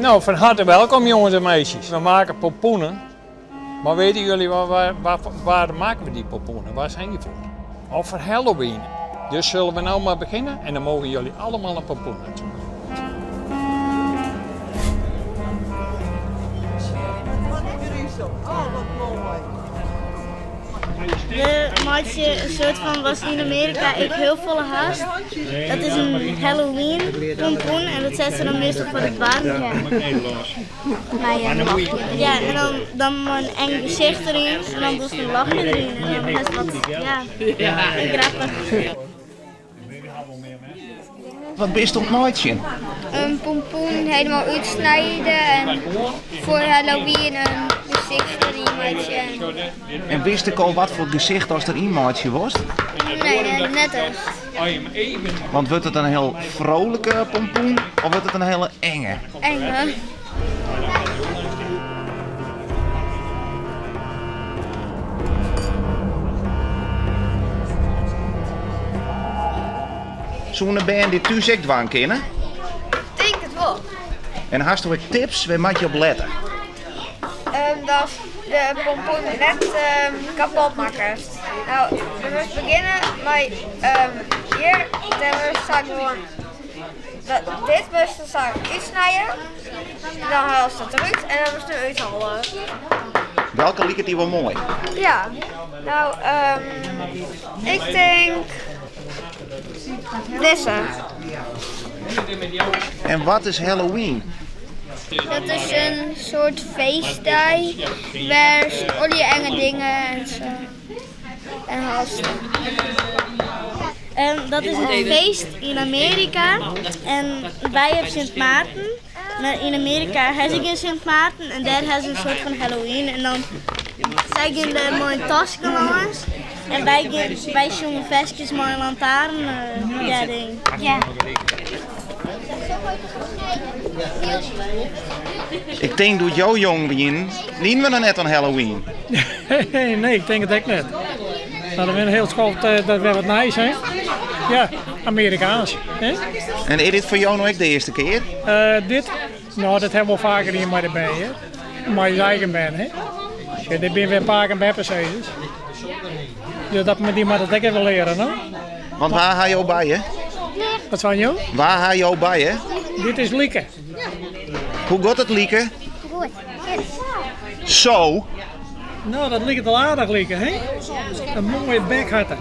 Nou, van harte welkom jongens en meisjes. We maken pompoenen. Maar weten jullie waar, waar, waar, waar maken we die pompoenen? Waar zijn die voor? Of voor Halloween. Dus zullen we nou maar beginnen en dan mogen jullie allemaal een pompoen uitzoeken. Oh, wat mooi. We meitsje in soart fan watst yn Amearika ek hiel folle hast. Dat is in Halloween pompoen en dat sette se dan meastal foar de doarren. Mei in lachje. Ja, en dan, dan mei in eng gesicht deryn en dan dochst in lachje deryn en dan hast wat, ja, grappich. Wat bist oan it meitsjen? In pompoen helemaal útsnijde en foar Halloween in gesicht deryn meitsje. En wist ik al wat foar gesicht ast deryn meitsje wolst? Nee, net echt. Want wurdt it in hiel frolike pompoen of wurdt it in hiele enge? Enge. Soene bern dit thús ek dwaan kinne? Tink it wol. En hasto ek tips? Wêr moat je op lette? Um, dat de pompoen net um, kapot makkest. No, we moatte begjinne mei um, hjir, dêr moatst sa gewoan Dat, dit moatst sa útsnije, dan haalst it derút en dan moatst him úthâlde. Welke liket dy wol moai? Ja, no, um, ik tink dizze. En wat is Halloween? Dat is in soart feestdei wêr'tst al dy enge dingen en sa. En hast. Dat is in feest yn Amearika en wy hawwe Sint Maarten. Mar yn Amearika ha se gjin Sint Maarten en dêr ha se in soart fan Halloween en dan sy gean dêr mei in taske lâns en wy gean wy sjonge ferskes mei in lantaarn ja ding. Ja. Ik tink doe't jo jong wienen, dienen we noch net oan Halloween. Nee, ik tink it ek net. No, dat binne in hiel skoft dat wer wat nijs, hè? Ja, Amerikaans. Hè? En is dit foar jo no ek de earste kear? Dit? No, dat hawwe we wol faker dien mei de bern, hè? Mei ús eigen bern, hè? Sjoch, dit binne wer pake en beppesizzers. Dus dat, dy moatte it ek even leare, no? Want wa ha jo by je? Wat seinen jo? Wa ha jo by je? Dit is Lieke. Hoe giet it, Lieke? Goed. Zo. No, dat liket al aardich, Lieke, hè? In moaie bek hat er.